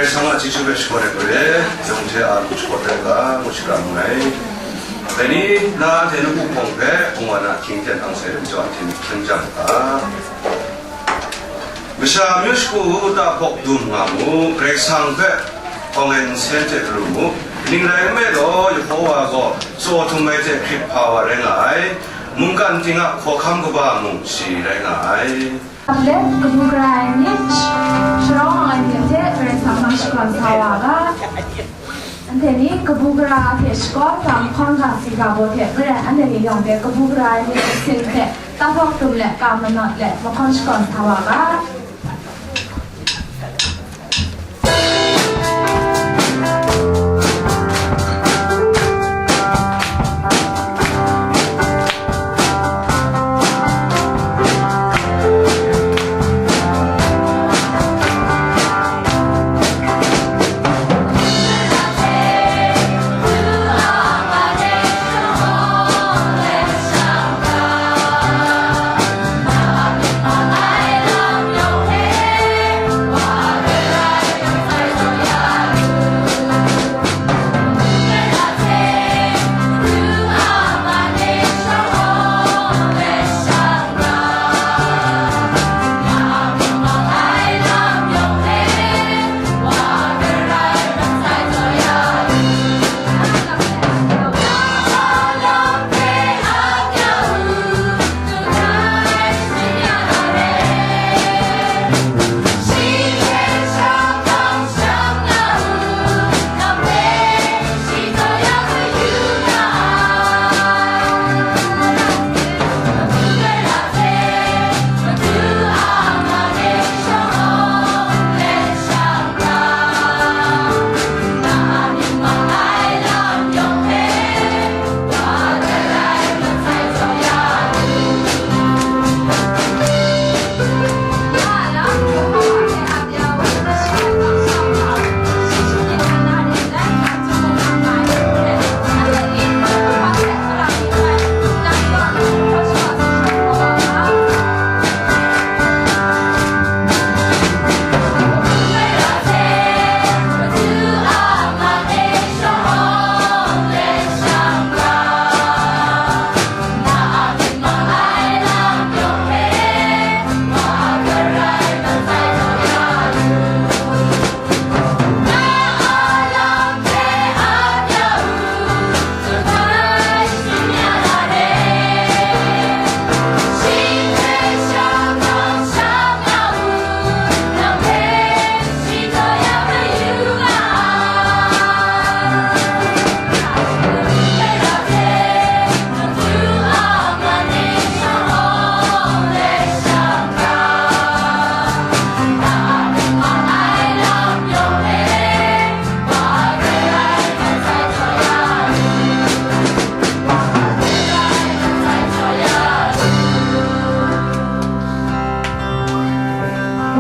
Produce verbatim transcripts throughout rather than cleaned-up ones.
Karai Kasang a chyeju hpe shakawn ai hpe, yawng hte a lu shakawn rai u ga, ngu shara nngai. Dai ni, na hte nawku hpawng hpe, hpung wa na hkying ten ang sai lu jaw hte hkying jang u ga. Masha amyu shagu u, tahpawk dum nga mu, Karai Kasang hpe awng ai nsen hte karu mu. Kaning rai nme law, Yehova gaw tsaw htum ai hte hkrit hpa wa rai nga ai, mungkan ting a hkawhkam kaba mung shi rai nga ai. Ap let kabu gara ai ni, sharawng ai hte hte Karai Kasang hpe shakawn sa wa ga. Anhte ni kabu gara hte shakawn ga, mahkawn ga, si ga baw hte maren anhte ni yawng hpe kabu gara ai myit masin hte tahpawk dum let, ka manawt let, mahkawn shakawn sa wa ga.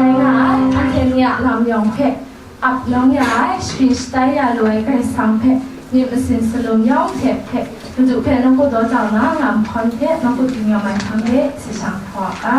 Dai nga ai, anhte ni a lam yawng hpe ap nawng ya ai, sharin shatai ya lu ai Karai Kasang hpe myit masin salum yawng hte hpe, Madu hpe nawku daw jau na, lam hkawn hte nawku dingnyawm ai hpang de, si shang hkaw a.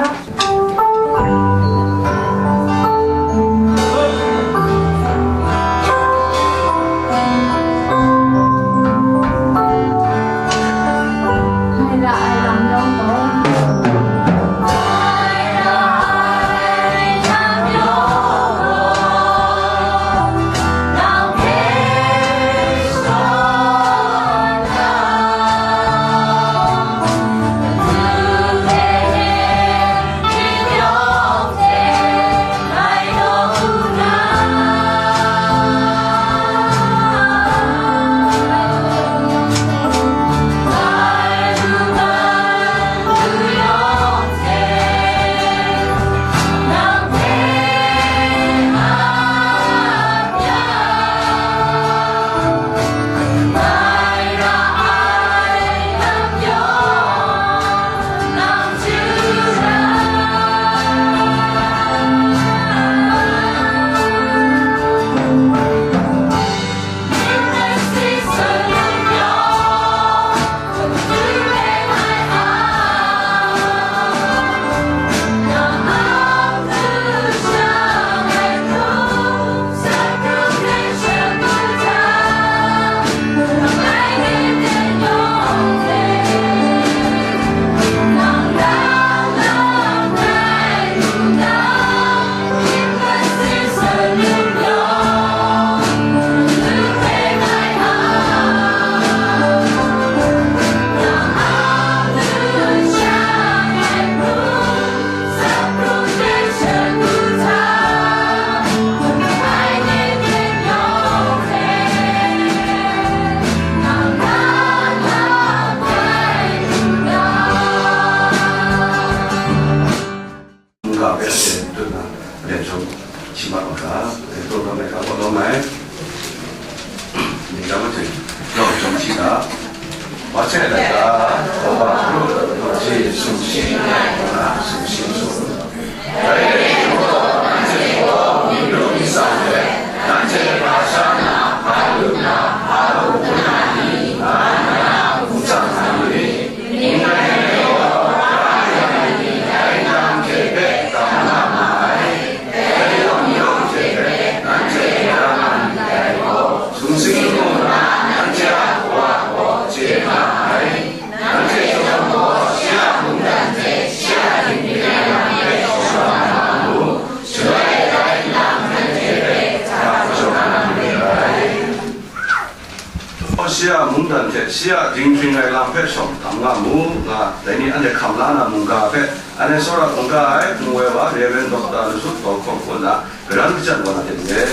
Shi a mungdan hte shi a dinghpring ai lam hpe shawng tam nga mu, nga dai ni anhte hkam la na mungga hpe, anhte tsawra hkungga ai, ngu ai wa, Rev. Dokta Lusut Tawhkawm kaw na, karan kachyan wa na hte n re.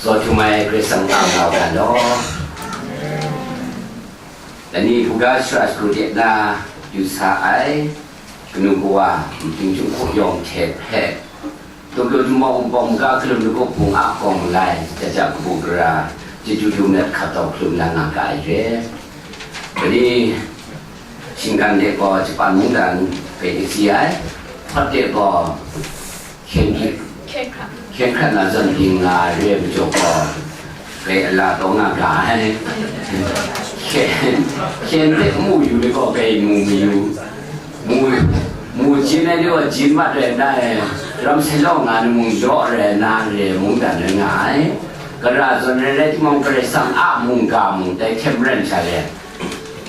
Tsaw htum ai Karai Kasang a nga u ga law. Dai ni buga shara shagu de na yu sa ai kanu kawa, npring chyum hku yawng hte hpe, Tokyo Jumawng Wunpawng Maga Hkalum Lagu Hpung a kawng malai, jaja kabu gara, chyeju dum let hkap tau hkalum la nga ga ai re. Dai ni shinggan de gaw Japan mungdan kai de si ai, hpawt de gaw hkyen hkrat, hkyen hkrat na zawn byin nga re ai majaw gaw, kai ala taw nga ga ai. Hkyen, hkyen hte mu yu ni gaw kai mu mayu, mu, mu jin ai ni gaw jin mat rai nna, ramsai law nga ni mung yaw rai nna re mungdan rai nga ai. Gara zawn rai rai timung, Karai Kasang a mungga mung dai hte maren sha re.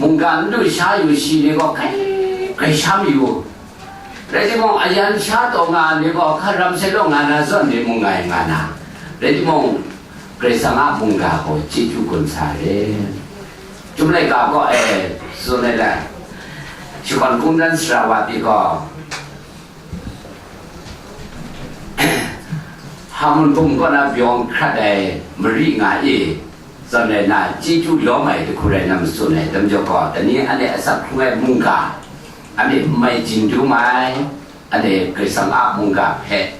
Mungga n du sha yu shi ni gaw kai, kai sha mayu. Rai timung, ayan sha taw nga ai ni gaw, hkra ramsai law nga na zawn ni mung ngai nga na. Rai timung, Karai Kasang a mungga gaw chyeju gun sa re. Chyum laika gaw, e, tsun ai le, shakawn kungdan sara wa pyi gaw, Hamun bum kaw na byawng hkrat ai mari nga i, zawn rai na, chyeju lawm ai jahku rai na matsun ai, dai majaw gaw, dai ni anhte asak hkrung ai mungga, anhte n mai jin dum ai, anhte Karai Kasang a mungga hpe,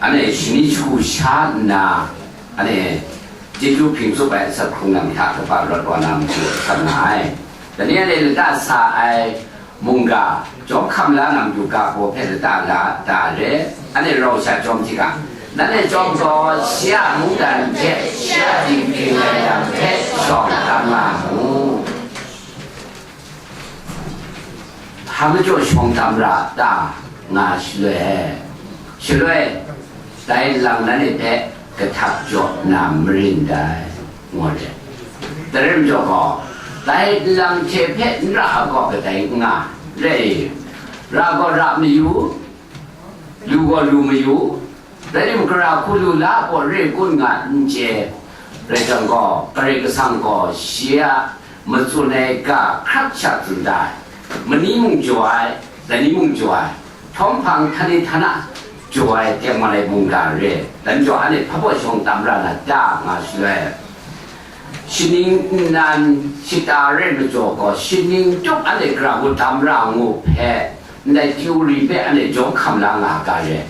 anhte shani shagu sha nna, anhte chyeju hpring tsup ai asak hkrung lam hta kaba rawt wa na matu a san nga ai. Dai ni anhte lata sa ai mungga, jawm hkam la na matu ga baw hpe lata la da re, anhte rau sha jawm hti ga, nanhte chyawm gaw shi a mungdan hte shi a dinghpring ai lam hpe shawng tam nga mu. Hpa majaw shawng tam ra ta nga shaloi, shaloi, dai lang nanhte hpe kahtap jaw na marin dai, ngu ai. Dai rai majaw gaw, dai nlang hte hpe n ra ai gaw kadai n nga, re ai, ra gaw ra mayu, lu gaw lu mayu, rai timung, gara hku lu la ai gaw re kun nga n chye, rai jang gaw, Karai Kasang gaw shi a matsun ai ga hkrak sha tsun da ai, mani mung jaw ai, dai ni mung jaw ai, htawm hpang htani htana jaw ai tengman ai mungga re, dai majaw anhte hpa baw shawng tam ra na ta nga shaloi, shaning nnan shata rai majaw gaw, shaning tup anhte gara hku tam ra ngu hpe, ndai theory hpe anhte jaw hkam la nga ga re,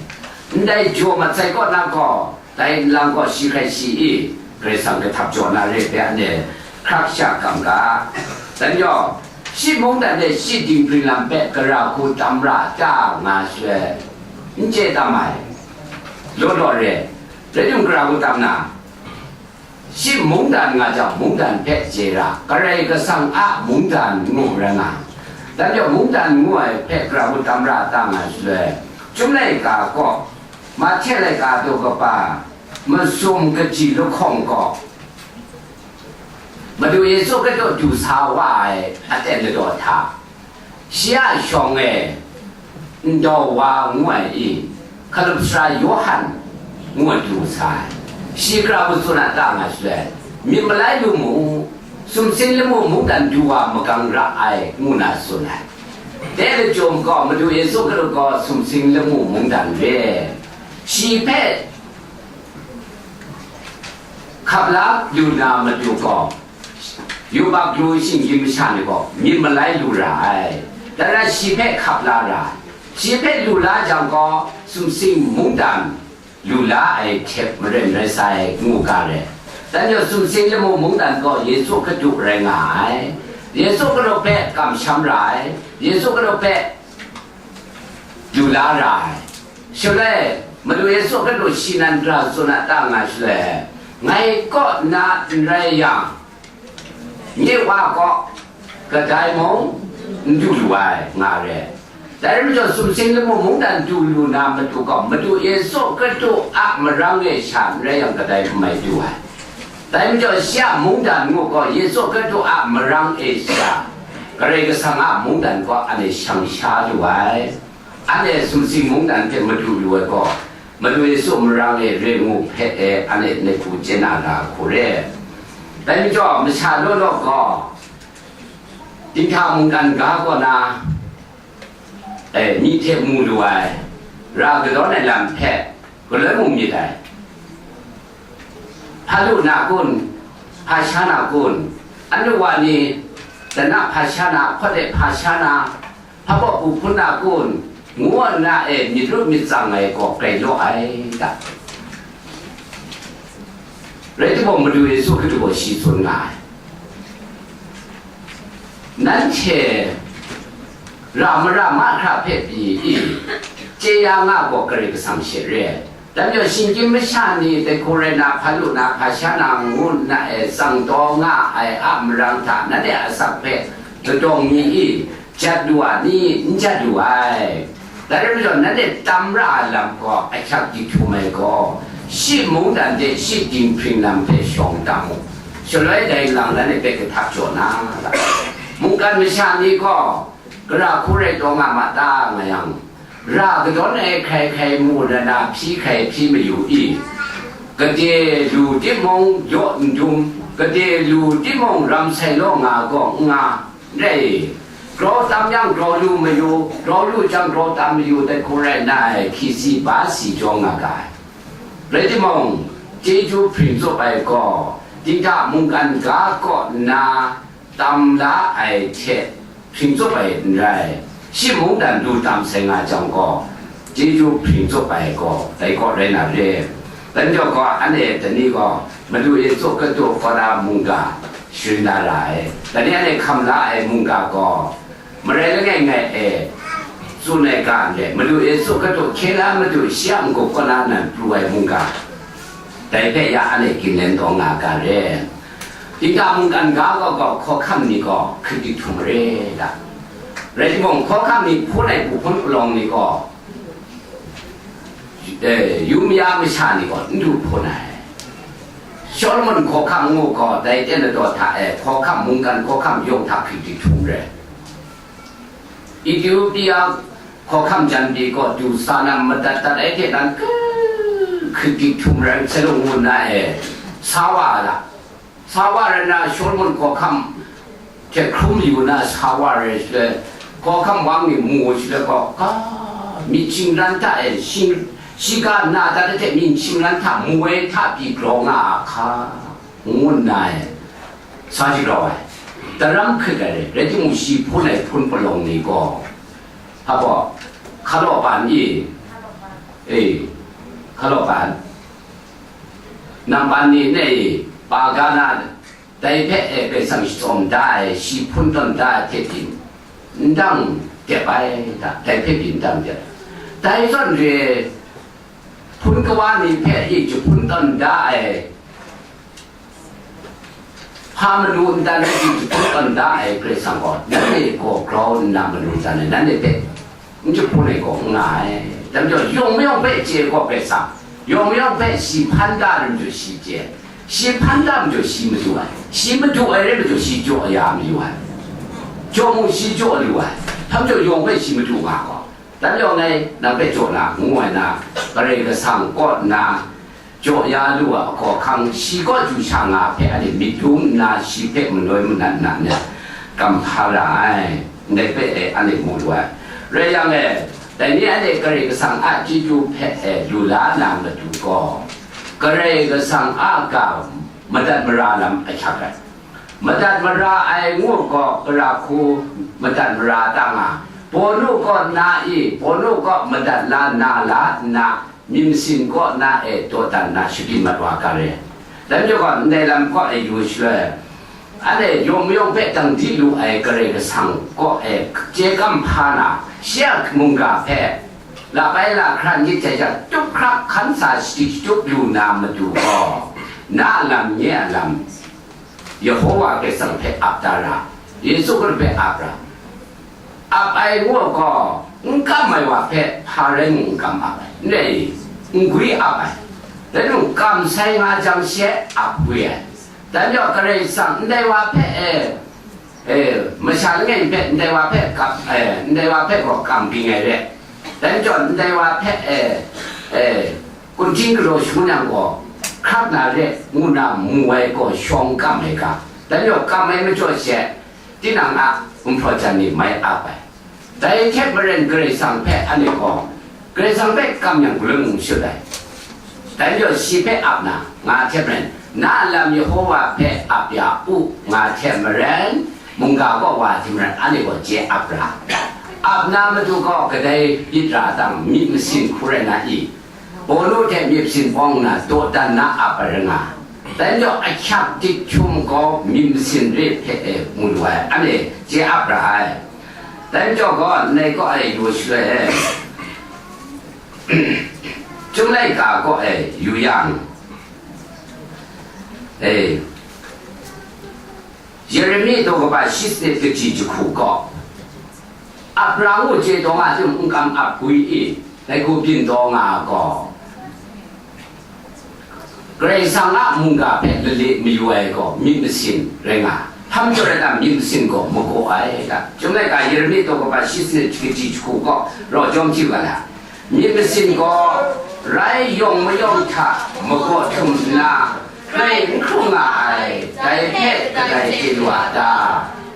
ndai jaw mat sai kaw na gaw, dai nlang gaw shi hkrai shi i, Karai Kasang kahtap jaw na re hpe anhte hkrak sha kam ga. Dai majaw, shi mungdan de shi dinghpring lam hpe gara hku tam ra ta nga shaloi, n chye tam ai, law law re, rai timung, gara hku tam na, shi mungdan nga jang, mungdan hpe chye ra, Karai Kasang a mungdan ngu rai nga. Dai majaw, mungdan ngu ai hpe gara hku tam ra ta nga shaloi, Chyum laika gaw, Mahte laika daw kaba masum kaji lahkawng gaw, Madu Yesu Hkristu du sa wa ai aten ladaw hta, shi a shawng e ndau wa ngu ai i, Hkalup Sara Yawhan ngu ai du sa ai. Shi gara hku tsun a ta nga shaloi, myit malai lu mu, sumsing lamu mungdan du wa magang ra ai, ngu na tsun ai. Dai lachyum gaw, Madu Yesu Hkristu gaw sumsing lamu mungdan re, shi hpe hkap la lu na matu gaw, yubak lu shinggyim masha ni gaw myit malai lu ra ai. Dai rai, shi hpe hkap la ra ai. Shi hpe lu la jang gaw, sumsing mungdan lu la ai hte maren rai sai, ngu ga re. Dan yawng sumsing lamu mungdan gaw Yesu Kadu rai nga ai. Yesu Kadu hpe kamsham ra ai. Yesu Kadu hpe lu la ra ai. Shaloi, Madu Yesu Kadu shi nan gara tsun a ta nga shaloi, ngai kaw na n rai yang, nye Wa kaw kadai mung n du lu ai, nga re. Dai rai majaw, sumsing lamu mungdan du lu na matu gaw, Madu Yesu Kadu a marang e sha n rai yang, kadai n mai du ai. Dai majaw, shi a mungdan ngu gaw, Yesu Kadu a marang e sha, Karai Kasang a mungdan gaw, anhte shang sha lu ai. Anhte sumsing mungdan hte madu lu ai gaw, Madu Yesu marang e re ngu hpe e, anhte nai hku chye na ra hku re. Dai majaw, masha law law gaw, dinghta mungkan ga kaw na, e, myi hte mu lu ai, ra kadawn ai lam hpe galoi mung myit ai. Hpa lu na kun? Hpa sha na kun? Anu wa ni, dana hpa sha na, hpawt e hpa sha na, hpa baw bu hpun na kun? Ngu nna e myit ru myit tsang ai gaw grai law ai ta? Rai timung, Madu Yesu Hkristu gaw shi tsun nga ai. Nanhte ra mara mahkra hpe pyi i, chye ya nga gaw Karai Kasang she re ai. Dai majaw, shinggyim masha ni dai hku rai na, hpa lu na, hpa sha na, ngu nna e tsang taw nga ai a marang hta, nanhte a asak hpe ladawng mi i, jat lu a ni? N jat lu ai. Dai rai majaw, nanhte tam ra ai lam gaw ahkyak di htum ai gaw, shi mungdan de shi dinghpring lam hpe shawng tam mu. Shaloi dai lang nanhte hpe kahtap jaw na ra. Mungkan masha ni gaw, gara hku rai taw nga ma ta, nga yang, ra kadawn ai hkrai hkrai mu na na hpyi hkrai hpyi mayu i? Gade lu timung yaw n dum, gade lu timung ramsai law nga gaw n nga, n rai. Grau tam yang grau lu mayu, grau lu jang grau tam mayu, dai hku rai na ai, hkyisi ba si jaw nga ga ai. Rai timung, chyeju hpring tsup ai gaw, dinghta mungkan ga kaw nna tam la ai hte hpring tsup ai n rai, shi mungdan du tam sai nga jang gaw, chyeju hpring tsup ai gaw dai kaw rai na re. Dai majaw gaw, anhte dai ni gaw Madu Yesu Hkristu kaw na mungga sharin na ra ai. Dai ni anhte hkam la ai mungga gaw, marai langai ngai e tsun ai ga ndai, Madu Yesu Hkristu hkye la Madu shi a n-gup kaw na nan pru ai mungga, dai hpe ya anhte ginlen taw nga ga re. Dinghta mungkan ga gaw gaw hkawhkam ni gaw hkrit dik htum re da. Rai timung, hkawhkam ni hpun ai bu hpun palawng ni gaw, eh, yu maya masha ni gaw n du hpun ai. Solomon hkawhkam ngu gaw dai ten ladaw hta e hkawhkam, mungkan hkawhkam yawng hta hkrit dik htum re. Ethiopia hkawhkam jan pyi gaw, du sa na madat dat ai hte nan, hkrit dik htum rai sai law ngu nna e, sa wa ai la. Sa wa rai nna, Solomon hkawhkam hte hkrum yu na sa wa rai shaloi, hkawhkam wang ni mu shaloi gaw, ga, myit shingran hta e, shing, shiga na dat ai hte myit shingran hta mu ai hta pyi grau nga a hka, ngu nna e, sa shagrau ai. Daram hkrit ai rai, rai timung, shi hpun ai hpun palawng ni gaw, hpa gaw, hkalawpan i, e, hkalawpan, nampan ni ne i, pa ga na, dai hpe e Karai Kasang shadawn da ai, shi hpun tawn da ai hte pyi, n dang dep ai ta, dai hpe pyi n dang dep. Dai zawn re, hpun kawa ni hpe i jahpun tawn da ai, hpa manu ntan ai hte jahpun tawn da ai Karai Kasang gaw, nanhte gaw grau nna manu ntan ai, nanhte hpe n jahpun ai gaw n nga ai. Dai majaw, yawng mayawng hpe chye gaw Karai Kasang, yawng mayawng hpe shi hpan da ai majaw shi chye, shi hpan da majaw shi madu ai, shi madu ai rai majaw shi jaw ya mayu ai, jaw mung shi jaw lu ai, hpa majaw yawng hpe shi madu nga gaw, dai majaw ngai nang hpe jaw na, ngu ai na, Karai Kasang kaw nna, jaw ya lu a hkawhkam, shi kaw du sha nga hpe anhte myit dum nna, shi hpe manoi manat nna kamhpa ra ai, ndai hpe e anhte mu lu ai. Rai yang e, dai ni anhte Karai Kasang a chyeju hpe e lu la na matu gaw, Karai Kasang a ga madat mara lam ahkyak ai. Madat mara ai ngu gaw, gara hku madat mara ta nga, Pawlu kaw na i, Pawlu kaw madat la na la nna, myit masin kaw na e dawdan na shabyin mat wa ga re. Dai majaw gaw, ndai lam kaw e yu shaloi, anhte yawng mayawng hpe dang di lu ai Karai Kasang kaw e chye kam hpa na, shi a mungga hpe, labai lahkra myit jai jang, tup hkrak hkan sa shadi shatup lu na matu gaw, na a lam, nye a lam, Yehowa Karai Kasang hpe ap da ra, Yesu Hkristu hpe ap ra. Ap ai ngu gaw, n kam ai wa hpe hpa rai mung n kam ap ai, n rai, n gwi ap ai. Dai mung, kam sai nga jang she ap gwi ai. Dai majaw, Karai Kasang ndai wa hpe, e, e, masha langai hpe ndai wa hpe kam, e, ndai wa hpe gaw kam ging ai re. Dai majaw, ndai wa hpe, e, e, kunhting galaw shangun yang gaw, hkrak na re, ngu na mu ai gaw, shawng kam ai ga. Dai majaw, kam ai majaw she, tinang a gumhpraw jan ni mai ap ai. Dai hte maren Karai Kasang hpe anhte gaw, Karai Kasang hpe kam yang galun n shut ai. Dai majaw, shi hpe ap na, nga hte maren, na a lam Yehowa hpe ap ya u, nga hte maren, mungga kaw wa hte maren, anhte gaw chye ap ra. Ap na matu gaw, kadai myit ra tang, myit masin hku rai na i? Pawlu hte myit masin bawng nna dawdan na ap ai rai nga. Dai majaw, ahkyak dik hkyum gaw myit masin re hpe e mu lu ai, anhte chye ap ra ai. Dai majaw gaw, ndai kaw e yu shaloi e, Chyum laika kaw e yu yang, e, Yeremi daw kaba shi sanit kaji jahku gaw, Abraham ngu chye taw nga tim n kam ap gwi i, dai hku byin taw nga gaw, Karai Kasang a mungga hpe lale mayu ai gaw myit masin rai nga, hpa majaw rai na, myit masin gaw magaw ai ta. Chyum laika Yeremi daw kaba shi sanit kaji jahku gaw raw jawm hti u ga la. Myit masin gaw rai yawng mayawng hta magaw htum nna, grai n hkrung nga ai, dai hpe kadai chye lu a ta?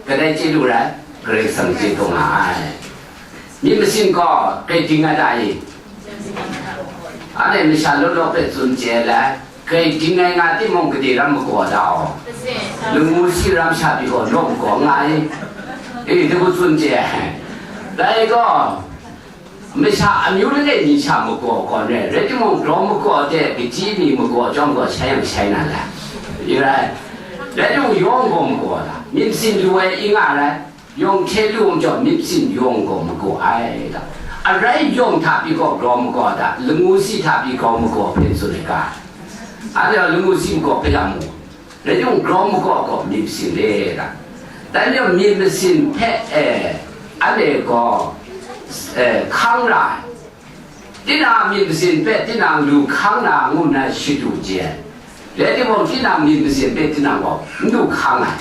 Kadai chye lu rai, Karai Kasang chye taw nga ai. Myit masin gaw grai ding ai ta i? Anhte masha law law hpe tsun chye ai lai, grai ding ai nga timung, gade ram magaw ai ta aw? Lamu si ram sha pyi gaw law magaw nga ai. E, dai hku tsun chye ai. Dai gaw, masha amyu langai mi sha magaw gaw n rai, rai timung, grau magaw de, kaji mi magaw chyawm gaw, shai yang shai na lai. I rai, rai timung, yawng gaw magaw ai ta? Myit masin lu ai i nga rai, yawng hte lu ai majaw, myit masin yawng gaw magaw ai ta? Arai yawng hta pyi gaw grau magaw ai ta? Lamu si hta pyi grau magaw hpe tsun ai ga? Anhte gaw lamu si magaw hpe ya mu? Rai timung, grau magaw gaw myit masin re ta? Dai majaw, myit masin hpe, e, anhte gaw, e, hkang ra ai. Tinang a myit masin hpe tinang lu hkang na ngu nna shadu chye ai. Rai timung, tinang myit masin hpe tinang gaw n lu hkang ai.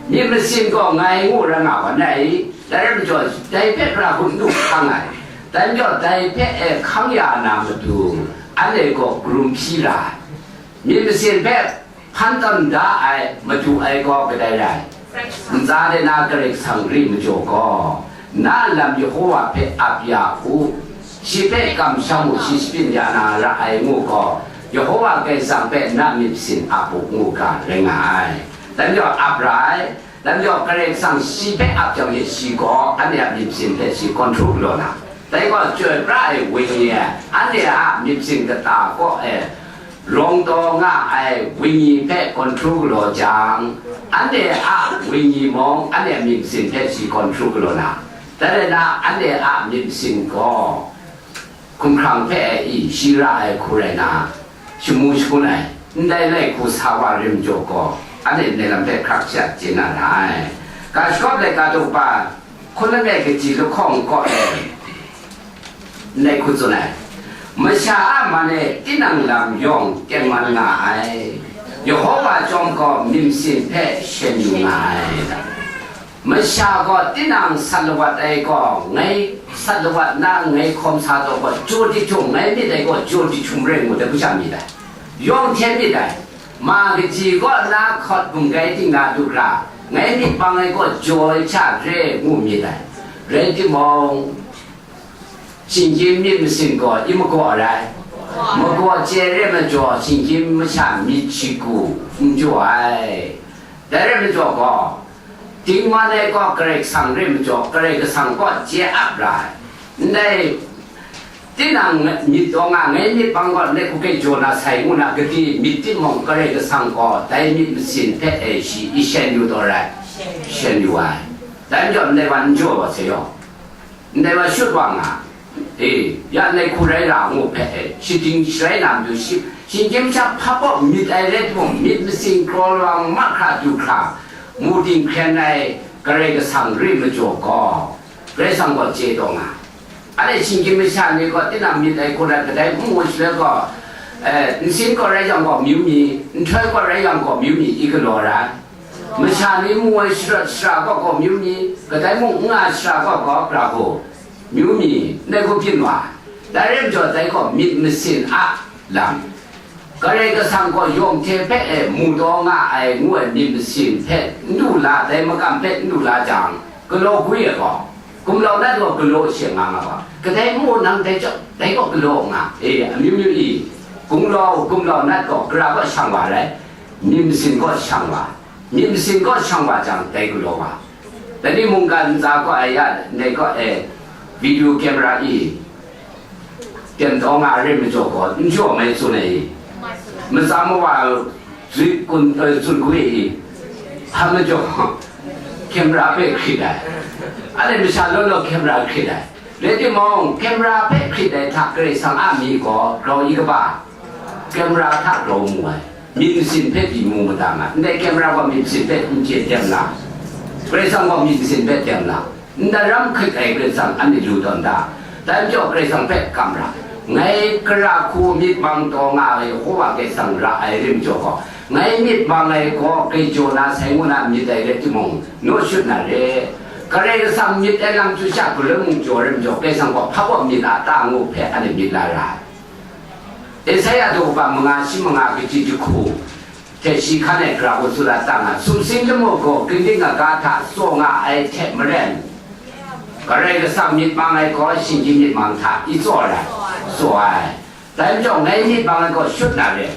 Myit masin gaw ngai ngu ra nga wa nai, dai rai majaw, dai hpe hkra hku n lu hkang ai. Dai majaw, dai hpe e hkang ya na matu, anhte gaw karum hpyi ra ai. Myit masin hpe hpan tawn da ai, madu ai gaw kadai rai? Ntsa de na Karai Kasang ri majaw gaw, na a lam Yehowa hpe ap ya u, shi hpe kamsham u, shi shabyin ya na ra ai ngu gaw, Yehowa Karai Kasang hpe na myit masin ap u ngu ga rai nga ai. Dai majaw ap ra ai. Dai majaw, Karai Kasang shi hpe ap jang e, shi gaw anhte a myit masin hpe shi kawn hkru galaw na, dai gaw chyoi pra ai wenyi e, anhte a myit masin kata kaw e rawng taw nga ai wenyi hpe kawn hkru galaw jang, anhte a wenyi mung anhte a myit masin hpe shi kawn hkru galaw na, dai rai na, anhte a myit masin gaw hkumhkrang hpe e i shi ra ai hku rai na, shamu shangun ai, ndai lai hku sa wa rim jaw gaw, anhte ndai lam hpe hkrak sha chye na ra ai. Ga shakawp laika daw kaba hkun langai kaji lahkawng kaw e ndai hku tsun ai, masha a man e tinang lam yawng tengman nga ai, Yehowa chyawm gaw myit masin hpe shen yu nga ai. Masha gaw tinang sat lawat ai gaw, ngai sat lawat na ngai hkawm sa taw gaw, jaw jahtum, ngai myit ai gaw, jaw jahtum rai ngu, dai hku sha myit ai. Yawng hte myit ai. Ma kaji kaw na hkawt bunggai ting na du hkra, ngai myit bang ai gaw, jaw ai hta re ngu myit ai. Rai timung, shinggyim myit masin gaw i magaw rai? Magaw chye re majaw, shinggyim masha myit shagu n jaw ai. Dai rai majaw gaw, dingman ai gaw Karai Kasang re majaw, Karai Kasang gaw chye ap ra ai. Ndai Tinang myit taw nga, ngai myit bang gaw, ndai hku hpe jaw na sai ngu na, gade myit timung, Karai Kasang gaw dai myit masin hpe e shi e shen yu taw rai, shen yu ai. Dai majaw ndai wa n jaw wa sai yaw, ndai wa shut wa nga, e, ya ndai hku rai ra ngu hpe e, shading sharai na matu shi, shinggyim sha hpa baw myit ai rai timung, myit masin kraw lawang mahkra du hkra, mu dinghkren ai Karai Kasang re majaw gaw, Karai Kasang gaw chye taw nga. Anhte shinggyim masha ni gaw tinang myit ai hku rai, kadai n mu ai shaloi gaw, eh, nsin gaw rai yang gaw amyu mi, nhtoi gaw rai yang gaw amyu mi, i galaw ra ai. Masha ni mu ai sharawt shara gaw gaw amyu mi, kadai mung n nga ai shara gaw gaw pra hku, amyu mi, ndai hku byin wa ai. Dai rai majaw, dai gaw myit masin a lam. Karai Kasang gaw yawng hte hpe e mu taw nga ai ngu ai myit masin hpe n du la, dai makam hpe n du la jang, galaw gwi ai gaw, gumlau nat gaw galaw she nga nga ga, kadai mu nang dai chyawm, dai gaw galaw nga, e, amyu myu i, gumlau, gumlau nat gaw gara gaw shang wa rai, myit masin gaw shang wa, myit masin gaw shang wa jang, dai galaw wa. Dai ni mungkan ntsa gaw ai ya, ndai gaw e, video camera i, Teng taw nga re majaw gaw, n jaw mai tsun ai i? Matsa mawa zui kun, eh, tsun ku i? Hpa majaw, camera hpe hkrit ai. Anhte masha law law camera hkrit ai. Rai timung, camera hpe hkrit ai hta Karai Kasang a mi gaw grau i kaba? Camera hta grau mu ai. Myit masin hpe pyi mu mada nga, ndai camera gaw myit masin hpe n chye dem na, Karai Kasang gaw myit masin hpe dem na, ndai ram hkrit ai Karai Kasang anhte lu tawn da, dai majaw Karai Kasang hpe kam ra, ngai gara hku myit mang taw nga ai Yehova Karai Kasang ra ai rim jaw gaw, ngai myit mang ai gaw grai jaw na sai ngu na myit ai rai timung, naw shut na re. Karai Kasang myit ai lam chyu sha galoi mung jaw rim jaw, Karai Kasang gaw hpa gaw myit a ta ngu hpe anhte myit la ra ai. Esaia daw kaba manga shi manga kaji jahku hte shi hkan e gara hku tsun la ta nga, sumsing lamu gaw ginding aga hta tsaw nga ai hte maren, Karai Kasang myit mang ai gaw shinggyim myit mang hta i tsaw ai, tsaw ai. Dai majaw ngai myit mang ai gaw shut na re,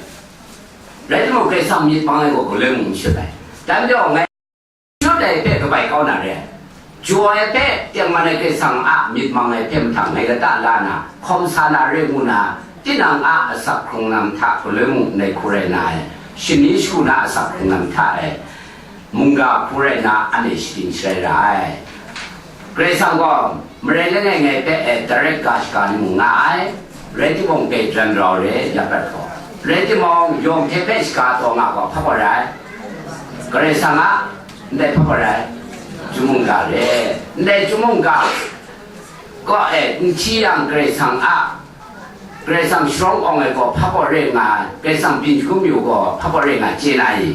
rai timung, Karai Kasang myit mang ai gaw galoi mung n shut ai. Dai majaw ngai Shut ai hpe kabai kau na re. Jaw ai hpe tengman ai Karai Kasang a myit mang ai hpe mahtang ngai lata la na, hkawm sa na re ngu na, tinang a asak hkrung lam hta galoi mung ndai hku rai na ai, shani shagu na asak hkrung lam hta e, mungga hku rai na, anhte sharin sharai ra ai. Karai Kasang gaw, marai langai ngai hpe e direct ga shaga ni mung nga ai, rai timung, grai jan rau re, ya prat gaw, rai timung, yawng hte hpe shaga taw nga gaw, hpa gaw rai. Karai Kasang a, ndai hpa gaw rai. Chyum mungga re, ndai chyum mungga kaw e n hti yang, Karai Kasang a, Karai Kasang sharawng awng ai gaw hpa gaw re nga ai, Karai Kasang byin shangun mayu gaw hpa gaw re nga ai, chye na i?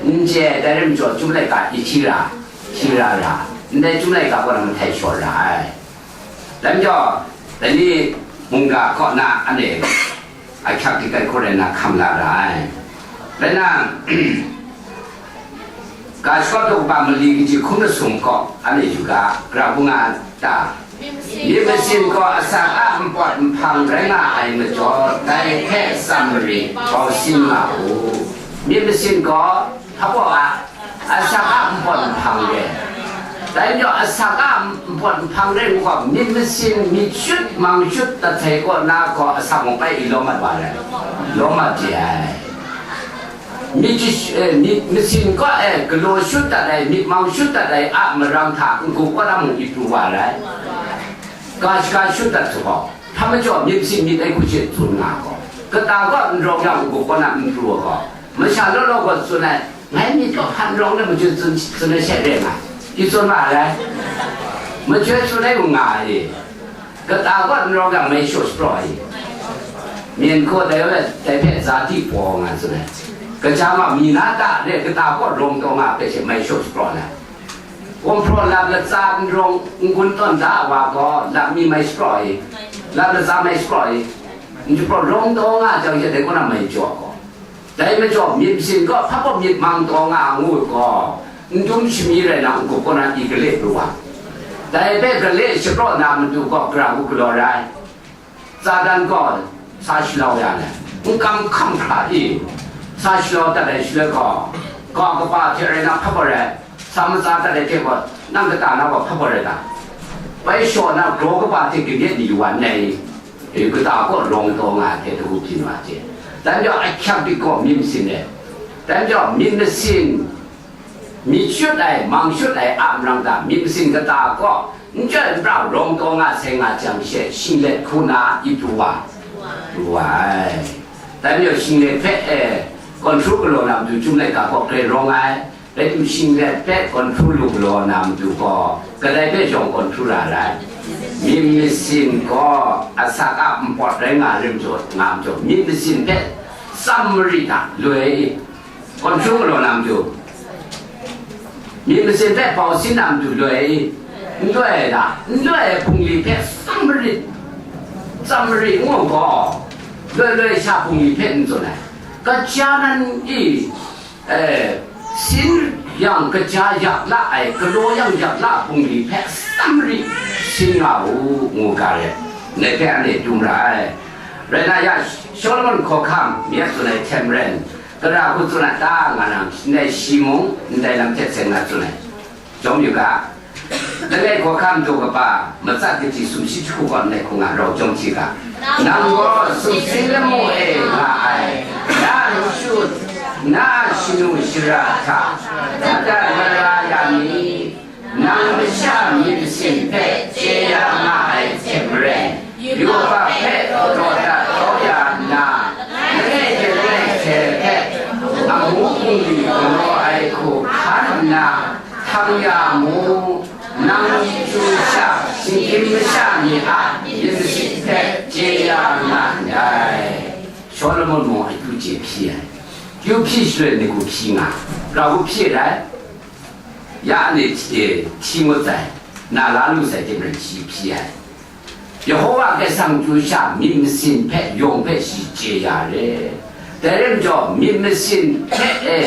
N chye ai, dai rai majaw, chyum laika i hti ra, hti ra ra, ndai chyum laika kaw na mahtai shaw ra ai. Dai majaw, dai ni mungga kaw na anhte ahkyak hkrit ai hku rai na hkam la ra ai. Rai na, ga shakawt daw kaba mali kaji hkum lasum kaw anhte yu ga, gara hku nga ta? Myit masin gaw asak a npawt nhpang rai nga ai majaw, dai hpe tsam mari bau sin nga u. Myit masin gaw hpa gaw a, asak a npawt nhpang re. Dai majaw asak a npawt nhpang re ngu gaw, myit masin myit shut mang shut dat sai kaw na gaw, asak mung bai i lawm mat wa ai, lawm mat de ai. Myit, eh, myit masin kaw e galaw shut dat ai, myit mang shut dat ai a marang hta n-gup kaw na mung i pru wa ai. Ga shaga shut dat su gaw, hpa majaw myit masin myit ai hku she tsun nga gaw, kata kaw n rawng yang n-gup kaw na n pru ai gaw, masha law law gaw tsun ai, ngai myit kaw hpa n rawng let machyu tsun, tsun ai she re nga, i tsun ma ai. Machyu tsun ai u nga ai. Kata kaw n rawng yang mai shaw shapraw ai. Myen hkaw dai, dai hpe za di paw nga tsun ai. Kaja ma mi na ta re, kata kaw rawng taw nga hpe she mai shaw shapraw ai. Gumhpraw lam latsa n rawng n-gun tawn da ai wa gaw, lam mi mai shapraw ai, lam latsa mai shapraw ai, n shapraw rawng taw nga jang she, dai kaw na mai jaw gaw. Dai majaw, myit masin gaw hpa gaw myit mang taw nga ngu gaw, n dum shami rai na n-gup kaw na i gale pru wa. Dai hpe gale shapraw na matu gaw, gara ngu galaw rai. Satan gaw sa shalau ya ai, n kam hkam hkra i, sa shalau dat ai shaloi gaw, ga kaba hte rai na hpa gaw rai, sa matsa dat ai hte gaw, nang kata na gaw hpa gaw rai ta? Bai shaw na, graw kaba hte kamyet ni yu wa nngai? Yu kata kaw rawng taw nga ai hte dagu byin wa hte, dan jau ahkyak dik gaw myit masin e, dan jau myit masin, myit shut ai, mang shut ai a marang ta, myit masin kata kaw n chyoi n prau rawng taw nga sai nga jang she, shinglet hku na ip pru wa, pru wa ai. Dan jau shinglet hpe, e, kawn hkru galaw na matu, chyum laika kaw grai rawng ai. Rai tim, shinglet hpe kawn hkru lu galaw na matu gaw, kadai hpe shawng kawn hkru ra ai? Myit masin gaw asak a npawt rai nga rim jaw, nga majaw, myit masin hpe tsam marit a loi, kawn hkru galaw na matu, myit masin hpe bau sin na matu loi, n loi ai da, n loi ai bungli hpe tsam marit, tsam marit ngu gaw, loi loi sha bungli hpe n tsun ai. Kaja nan i, e, sin yang kaja yak la ai, galaw yang yak la ai bungli hpe tsam ri sin nga u, ngu ga re, ngai hpe anhte dum ra ai. Rai na ya, Solomon hkawhkam mi a tsun ai hte maren, gara hku tsun a ta nga nang, ndai shi mung, ndai lam hte seng na tsun ai. Jawm yu ga, langai hkawhkam daw kaba, matsat kaji sumshi jahku gaw ndai hku nga rau jawm hti ga. Nang gaw sumsing lamu e nga ai, na nchyu, na shanu shara hta, dat dat mara ya mi, nang masha myit masin hpe chye ya nga ai hte maren, yubak hpe daw dat kau ya nna, langai hte langai hte hpe amu bungli galaw ai hku hkan nna, htang ya mu, nang chyeju sha, shinggyim masha ni a myit masin hpe chye ya nga ndai. Solomon mung akyu chye hpyi ai. Kyu hpyi shaloi ni hku hpyi nga, grau hku hpyi rai, ya ni hti ngut sai, na la lu sai hte maren shi hpyi ai. Yehowa Karai Kasang chyeju sha myit masin hpe yawng hpe shi chye ya re. Dai rai majaw, myit masin hpe e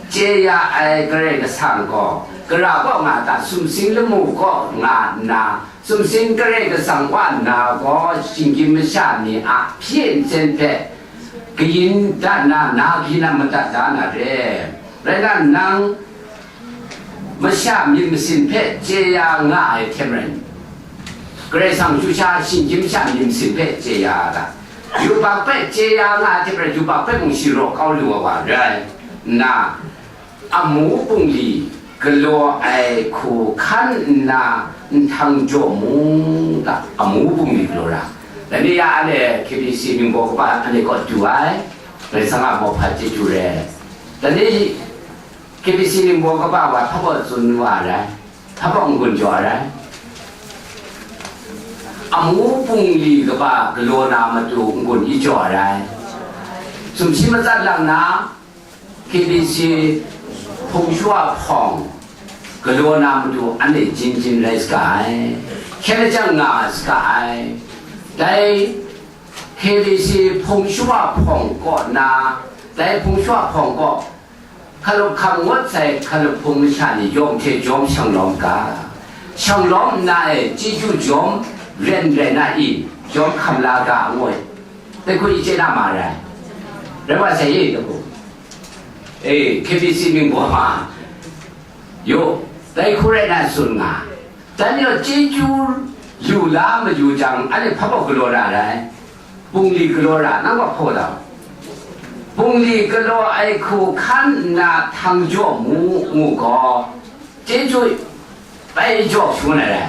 chye ya ai Karai Kasang gaw, gara kaw nga ta, sumsing lamu kaw nga nna, sumsing Karai Kasang wa nna gaw, shinggyim masha ni a hpyi ntsen hpe kayin dat na, na hpyi na madat da na re. Rai na, nang masha myit masin hpe chye ya nga ai hte maren, Karai Kasang chyeju sha, shinggyim masha myit masin hpe chye ya ga, yubak hpe chye ya nga ai hte maren, yubak hpe mung shi raw kau lu ai wa rai nna, amu bungli galaw ai hku hkan nna nhtang jaw mu ga, amu bungli galaw ra. Dai ni ya, anhte K B C ningbaw kaba anhte kaw du ai, Karai Kasang a mawhpa chyeju re. Dai ni K B C ningbaw kaba wa hpa baw tsun wa ai, hpa baw n-gun jaw ai. Amu bungli kaba galaw na matu n-gun i jaw ai. Sumshi matsat lang na, K B C hpung shawa hpawng galaw na matu anhte jin jin rai saga ai, hkyen lajang nga saga ai. Dai K B C hpung shawa hpawng kaw na, dai hpung shawa hpawng kaw hkalup hkam ngut sai hkalup hpung masha ni yawng hte jawm shang lawm ga, shang lawm nna e chyeju jawm ren rai na i, jawm hkam la ga ngu ai. Dai hku i chye na ma rai? Rai wa sai i, dai hku. E, K B C ningbaw ma, yu, dai hku rai na tsun nga. Dan yawng chyeju lu la mayu jang, anhte hpa baw galaw ra ai? Bungli galaw ra, nang gaw hpaw dau. Bungli galaw ai hku hkan nna htang jaw mu, ngu gaw, chyeju bai jaw shangun ai rai,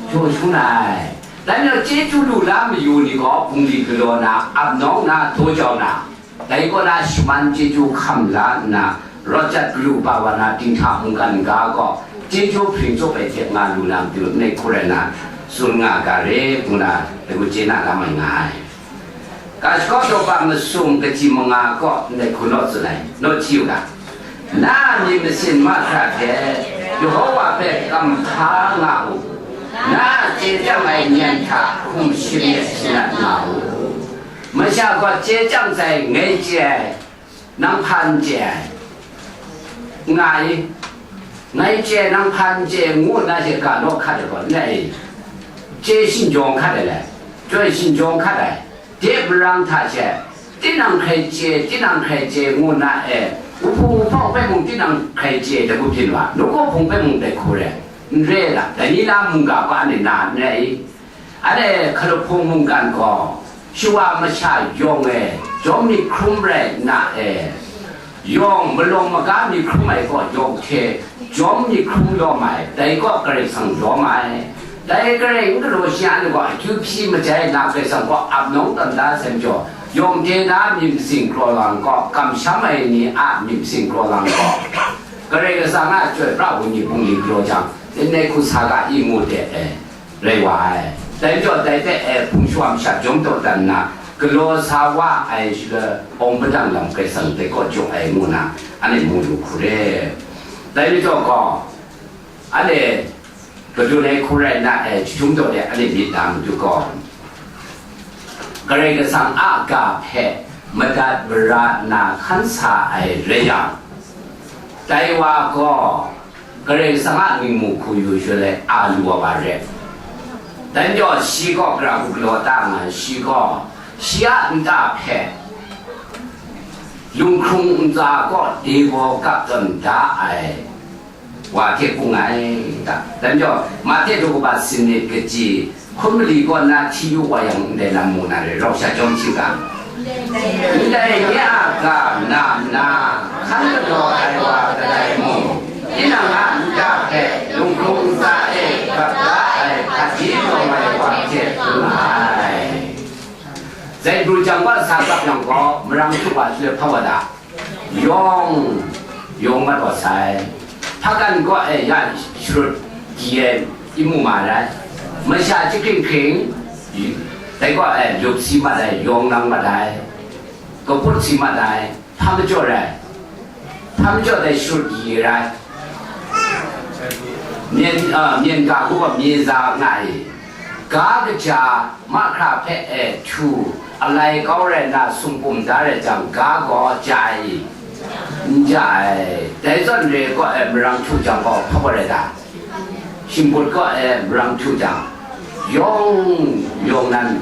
jaw shangun ai. Dan yawng chyeju lu la mayu ni gaw, bungli galaw na, ap nawng na, daw jau na, dai kaw na shaman chyeju hkam la nna, rawt jat galu ba wa na dinghta mungkan ga gaw, chyeju hpring tsup ai hte nga lu na matu, ndai hku rai na, tsun nga ga re, ngu na, dai hku chye na lam ai nga ai. Ga shakaw daw pa masum kaji manga gaw ndai hku naw tsun ai, naw hti u ga. Na myit masin mahkra hte Yehova hpe kamhpa nga u, na chye chyang ai nyan hta hkum shanit shanat nga u. Masha gaw chye chyang sai, ngai chye ai, nang hpa n chye ai, nga i, ngai chye ai, nang hpa n chye ai, ngu nna she ga naw hkat ai gaw, n rai i? Chye shinjawng hkat ai le, chyoi shinjawng hkat ai, de marang hta she, tinang hkrai chye, tinang hkrai chye, ngu nna e, wuhpung wuhpawng hpe mung tinang hkrai chye, dai hku byin wa, nawku hpung hpe mung dai hku re, n re ai lam, dai ni na mungga hpa anhte na n rai i? Anhte hkalup hpung mungkan gaw, Shawa masha yawng e, jawm myit hkrum rai nna e, yawng malawng maga myit hkrum ai gaw yawng hte jawm myit hkrum lawm ai, dai gaw Karai Kasang lawm ai. Dai Karai n galaw shi a ni gaw, akyu hpyi majai na Karai Kasang gaw ap nawng tawn da sai majaw, yawng hte na myit masin kraw lang gaw, kamsham ai ni a myit masin kraw lang gaw, Karai Kasang a chyoi pra ai Wenyi bungli galaw jang, nna hku sa ga i ngu de, e, rai wa ai. Dai majaw, dai hpe, e, hpung shawa masha jawm taw dan nna, galaw sa wa ai shaloi, awng padang lam Karai Kasang dai kaw jaw ai ngu na, anhte mu lu hku re. Dai majaw gaw, anhte gadun ai hku rai nna, e, jahtum taw de anhte myit na matu gaw, Karai Kasang a ga hpe madat mara nna hkan sa ai rai yang, dai wa gaw Karai Kasang a ningmu hku yu shaloi a lu wa wa ret. Dai majaw shi gaw gara hku galaw ta nga ai, shi gaw shi a nta hpe lunghkrung ntsa kaw dai gaw kap tawn da ai wa hte hpung ai ta. Dai majaw, Mahte daw kaba sanit kaji hkun mali kaw na hti yu wa yang, ndai lam mu na re, rau sha jawm hti u ga. Ndai nye a ga na nna, hkan galaw ai wa kadai mung, tinang a nta hpe lunghkrung ntsa e gap da ai hpaji lawm ai wa hte hpung ai. Zaibru jang wa sa gap yang gaw, marang htu wa shaloi hpa wa da. Yawng, yawng mat wa sai. Hpakan kaw e ya sharut di ai, i mu ma rai. Masha chyahkring hkring, dai kaw e lup si mat ai, yawng lang mat ai, kaput si mat ai, hpa majaw rai. Hpa majaw dai sharut di rai. Myen, a, myen ga hku gaw mye za nga i, ga kaja mahkra hpe e htu alai kau rai nna sumkum da rai jang, ga gaw ja ai i? N ja ai. Dai zawn re kaw e marang htu jang gaw hpa gaw rai ta? Shingkut kaw e marang htu jang, yawng, yawng nan,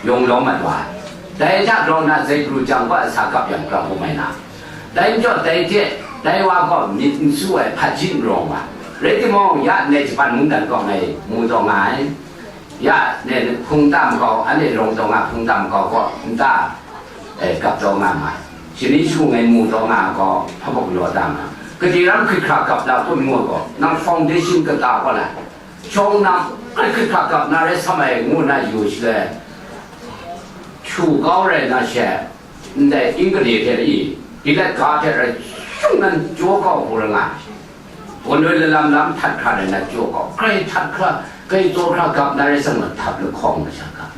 yawng lawm mat wa ai. Dai hta grau nna, zaibru jang gaw sa gap yang grau hkum ai na. Dai majaw dai hte, dai wa gaw myit n su ai, hpaji n rawng wa. Rai timung, ya ndai Japan mungdan kaw ngai mu taw nga ai. Ya, ne, hpung tam kau, anhte rawng taw nga, hpung tam kau gaw, nta, e, gap taw nga ma ai. Shani shu ngai mu taw nga gaw, hpa buk law tam na. Gade ram hkrit hkra gap na kun ngu gaw, nang foundation kata kaw la. Shawng nang, hkrit hkra gap na rai sam ai ngu na yu shaloi, htu kau rai na she, ndai Ingale hte i, Pilat ga hte rai shung nan jaw kau hku rai nga ai. Gawnoi lalam lam htat hkra rai na jaw kau, grai htat hkra, grai jaw hkra gap na rai sang, mahtap lahkawng masha gap.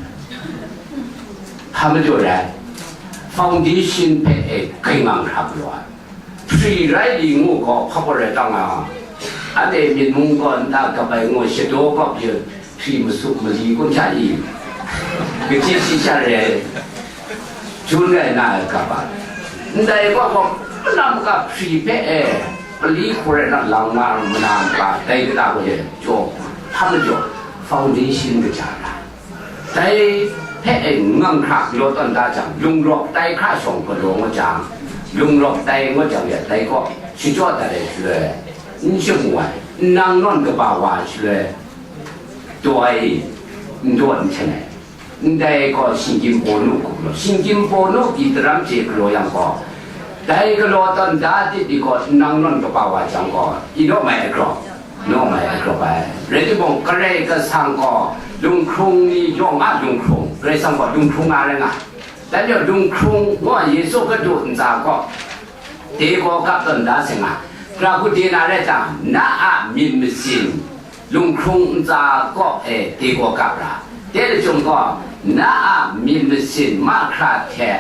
Hpa majaw rai? Foundation hpe e grai ngang hkra galaw ai. Hpri rai li ngu gaw, hpa gaw rai tang a, anhte myit mung gaw nta gap ai ngu, shadaw gaw pyi, hpri masup mali kun hta i, kaji shi sha re ai, jun rai na ai gap a. Ndai gaw gaw, kanam ga hpri hpe e, pali hku rai na lang na, mana ga dai kata gaw e jaw, hpa majaw, foundation kaja ra. Dai hpe e ngang hkra galaw tawn da jang, lungrawk tai hkra shawng galaw ngut jang, lungrawk tai ngut jang ya, dai gaw shachyaw dat ai shaloi, n shamu ai, n nang nawn kaba wa ai shaloi, daw ai, n daw n hten ai. Ndai gaw shinggyim Pawlu hku galaw, shinggyim Pawlu pyi daram chye galaw yang gaw, dai galaw tawn da dit di gaw, n nang nawn kaba wa jang gaw, i naw mai ai graw, naw mai ai graw ai. Rai timung, Karai Kasang gaw lunghkrung ni yawng a lunghkrung, Karai Kasang gaw lunghkrung nga rai nga. Dan yawng lunghkrung gaw Yesu Hkristu ntsa gaw, de gaw kap tawn da sai nga, gara hku de na rai ta, na a myit masin lunghkrung ntsa kaw e de gaw kap ra. De lachyum gaw, na a myit masin mahkra hte,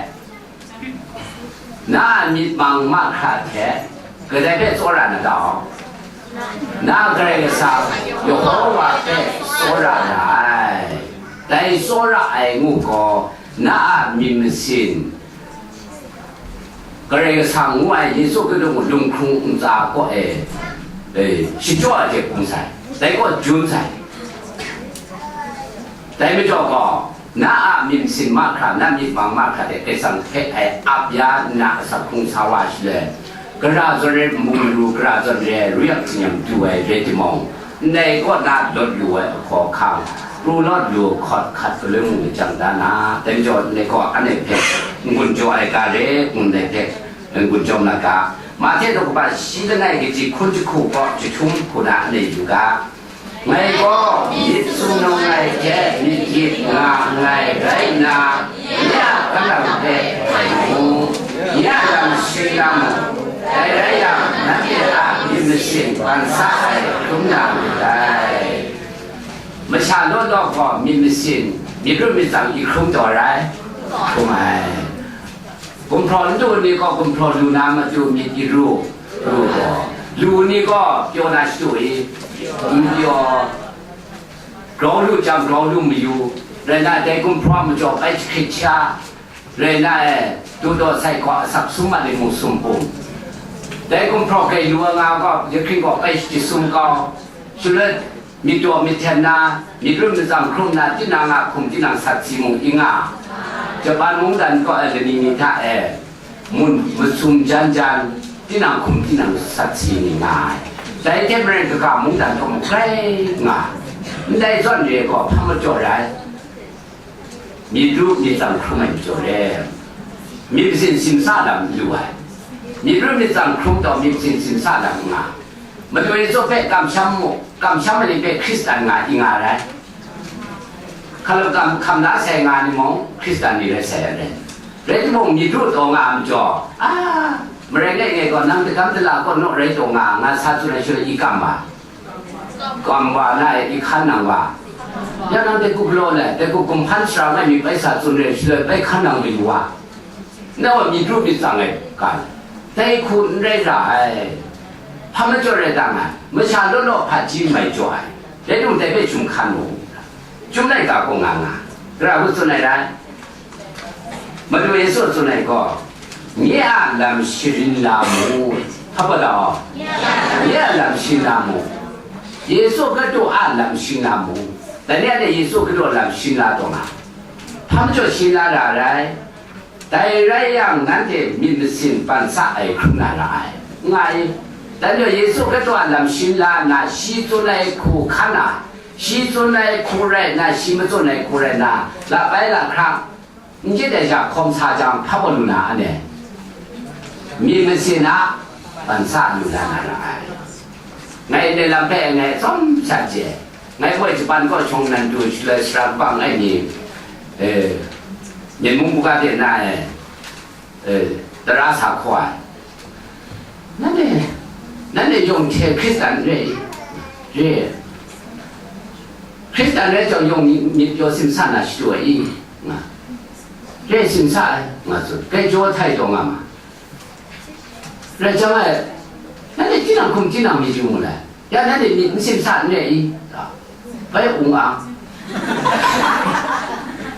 na a myit mang mahkra hte, kadai hpe tsawra na ta? Na Karai Kasang Yehova hpe tsawra na ai. Dai tsawra ai ngu gaw, na a myit masin, Karai Kasang ngu ai Yesu Hkristu mung lunghkrung ntsa kaw e, e, shachyaw ai hte hpung sai, dai gaw jun sai. Dai majaw gaw, na a myit masin mahkra, na myit mang mahkra hte Karai Kasang hpe ai ap ya nna asak hkrung sa wa shaloi, gara zawn re, mung maru gara zawn re, ru yak tingnyang du ai rai timung, Ndai kaw na lawt lu ai ahkaw ahkang, pru lawt lu hkawt hkat galoi mung layang da na, dai majaw ndai gaw anhte hpe n-gun jaw ai ga re, ngu ndai hpe n-gun jaw na ga. Mahte daw kaba shi langai kaji hkun jahku gaw jahtum hku na anhte yu ga. Ngai gaw myit sumnung ai hte myit gyit nga nngai rai nna, nye a hkalang hpe hpai mu, nye a lam sharin na mu, dai rai yang, nanhte a myit masin ban sa ai hkrum na myit dai. Masha law law gaw myit masin, myit ru myit tsang i hkrum taw rai? Hkrum ai. Gumhpraw n du ni gaw gumhpraw lu na matu myit i ru, ru gaw, lu ni gaw pyaw na shadu i, n pyaw, grau lu jang grau lu mayu, rai na dai gumhpraw majaw bai jahkrit sha, rai na e, du daw sai hkaw asak sum ma ling mung sum pung. Dai gumhpraw grai lu ai nga gaw, jahkring gaw bai jasum kau, shaloi myit daw myit hten na, myit ru myit tsang hkrum na, tinang a hkum tinang sat si mung i nga. Japan mungdan kaw e lani ni hta e, mun masum jan jan, tinang hkum tinang sat si ni nga ai. Dai hte maren kaga mungdan kaw mung grai nga. Ndai zawn re gaw hpa majaw rai. Myit ru myit tsang hkrum ai majaw re. Myit masin simsa lam lu ai. Myit ru myit tsang hkrum taw myit masin simsa lam nga. Madu Yesu hpe kamsham mu, kamsham ai ni hpe Hkristan nga i nga rai. Hkalam kam hkam la sai nga ni mung, Hkristan ni rai sai ai rai. Rai timung, myit ru taw nga ai majaw, a, marai ngai ngai gaw, nang dagam dala kaw naw rai taw nga, nga sa tsun ai shaloi i kam wa. Kam wa na e, i hkan nang wa. Ya nang dai kup galaw le, dai kup gumhpan sara ngai mi bai sa tsun re, shaloi bai hkan nang ring wa. Na wa myit ru myit tsang ai ga, dai hku n rai ra ai. Hpa majaw rai ta nga, masha law law hpaji mai jaw ai. Dai dung dai hpe chyum hkan mu. Chyum laika gaw nga nga, Gara hku tsun ai rai. Madu Yesu tsun ai gaw, nye a lam sharin la mu. Hpa baw da aw? Nye a lam sharin la mu. Yesu Hkristu a lam sharin la mu. Dai ni a de Yesu Hkristu a lam sharin la taw nga. Hpa majaw sharin la ra rai? Dai rai yang, nanhte myit masin ban sa ai hkrum na ra ai, nga ai. Dai majaw Yesu Hkristu a lam sharin la nna, shi tsun ai hku hkan na, shi tsun ai hku rai nna, shi matsun ai hku rai nna, la bai la hkrang, n jit ai sha hkawm sa jang, hpa baw lu na, anhte myit masin a ban sa lu na na ra ai. Ngai ndai lam hpe ngai tsawm sha chye. Ngai gaw Japan kaw shawng nnan du shaloi sara kabang ai ni, eh, Myen mung buga de na e, eh, tara sa hkaw ai. Nanhte, nanhte yawng hte Hkristan n rai i? Re. Hkristan rai jang yawng myit, myit pyaw simsa na shadu ai i? Nga. Re, simsa ai, nga tsun. Grai jaw htai taw nga ma. Rai jang e, nanhte tinang hkum tinang myit yu mu lai. Ya nanhte myit n simsa n re i? Bai ung ang.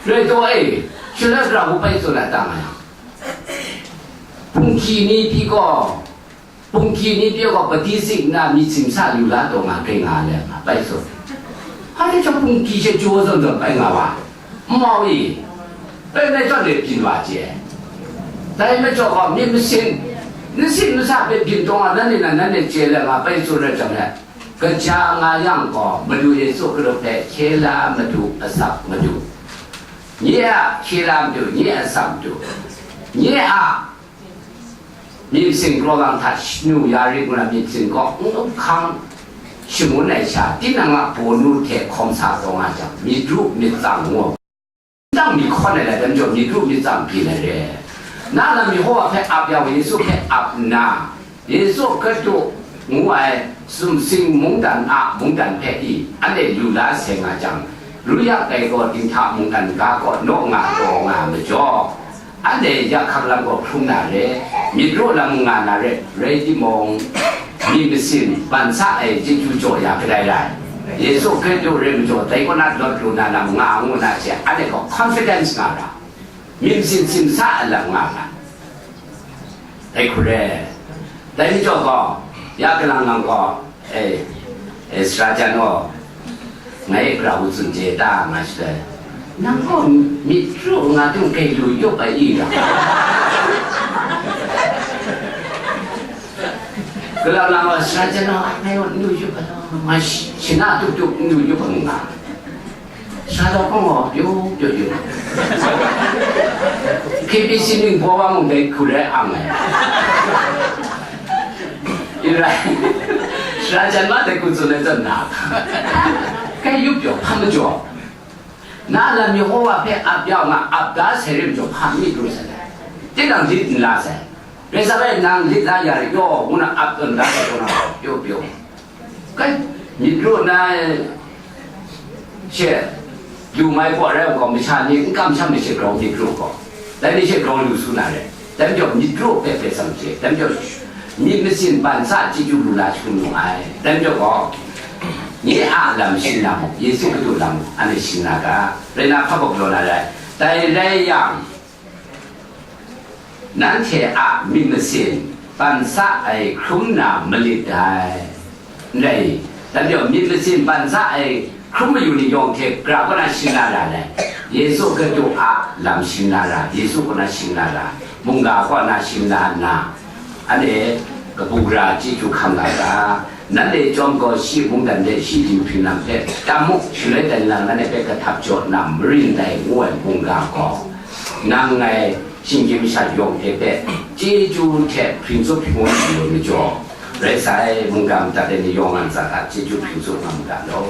Rai taw e, shaloi gara hku bai tsun ai ta nga yang, Punki ni pyi gaw, Punki ni pyi gaw, pati zik nna myit simsa lu la taw nga, grai nga le nga, bai tsun. Hpa de chyawm Punki she jaw zawn zawn bai nga wa, n mau i, bai nai zawn de byin wa chye. Dai majaw gaw, myit masin, n sin n sa hpe byin taw nga, nanhte nan nanhte chye le nga, bai tsun rai jang le, kaja nga yang gaw, Madu Yesu Hkristu hpe hkye la Madu, asak Madu, nye a hkye la Madu, nye a asak Madu, nye a myit masin kraw lang hta shanu ya rit ngu na myit masin kaw n up hkang shangun ai sha, tinang a bawnu hte hkawm sa taw nga jang, myit ru myit tsang ngu, ndang myit hkawn ai lai, dai majaw myit ru myit tsang byin ai re. Na lam Yehowa hpe ap yang, Yesu hpe ap nna, Yesu Hkristu ngu ai sumsing mungdan a mungdan hpe i, anhte lu la sai nga jang, ru yak ai gaw dinghta mungdan ga kaw naw nga taw nga majaw, anhte yak hkak lam gaw hkrum na re, myit raw lam nga na re, rai timung, myit masin ban sa ai chyeju jaw ya kadai rai. Yesu Hkristu rai majaw, dai kaw na lawt lu na lam nga ngu na hte, anhte gaw confidence nga ra, myit masin simsa ai lam nga ra. Dai hku re, dai majaw gaw, ya kalang lang gaw, e, e, sara jan gaw, ngai gara hku tsun chye ta nga shaloi, nang gaw myit ru nga tung grai lu yup ai i ra? Galau lang wa sara jan wa, ngai wa nnu yup a, ngai shi-, shana tup tup nnu yup a nga. Sara dau kong wa, pyo, pyo, pyo. K B C ning baw wa mung dai hku rai ang ai. Ira, sara jan ma dai hku tsun ai zan na. Kai yup pyo, hpa majaw. Na lam Yehowa hpe ap ya nga, ap da sai rim jaw, hpa myit ru sai. Tinang lit n la sai. Rai sa rai, nang lit la ya rit yaw, ngu na ap tawn da ai, ngu na pyo pyo. Kai, myit ru na, she, lu mai gaw rai gaw, masha ni n kamsham ni she grau myit ru gaw. Dai ni she grau lu su na rai. Dai majaw myit ru hpe hpe tsang hte, dai majaw myit masin ban sa chyeju lu la hkrum nu ai. Dai majaw gaw, nye a lam shing na muk, Yesu Hkristu lam anhte shing na ga, rai na hpa gaw galaw na rai. Dai rai yang, nanhte a myit masin ban sa ai hkrum na malit dai. Ndai, dan jau myit masin ban sa ai hkrum mayu ni yawng hte gra kaw na shing na ra ai. Yesu Hkristu a lam shing na ra, Yesu kaw na shing na ra, mungga kaw na shing na nna, anhte kabu gara chyeju hkam nga ga, nanhte chyawm gaw shi mungdan hte shi dinghpring lam hte tam mu, shaloi dan lang nanhte hpe kahtap jaw nna marin dai ngu ai mungga gaw, nang ngai shinggyim masha yawng hte hpe chyeju hte hpring tsup hpring wun lu majaw, rai sai, mungga madat ai ni yawng a ntsa hta chyeju hpring tsup nga mu ga law.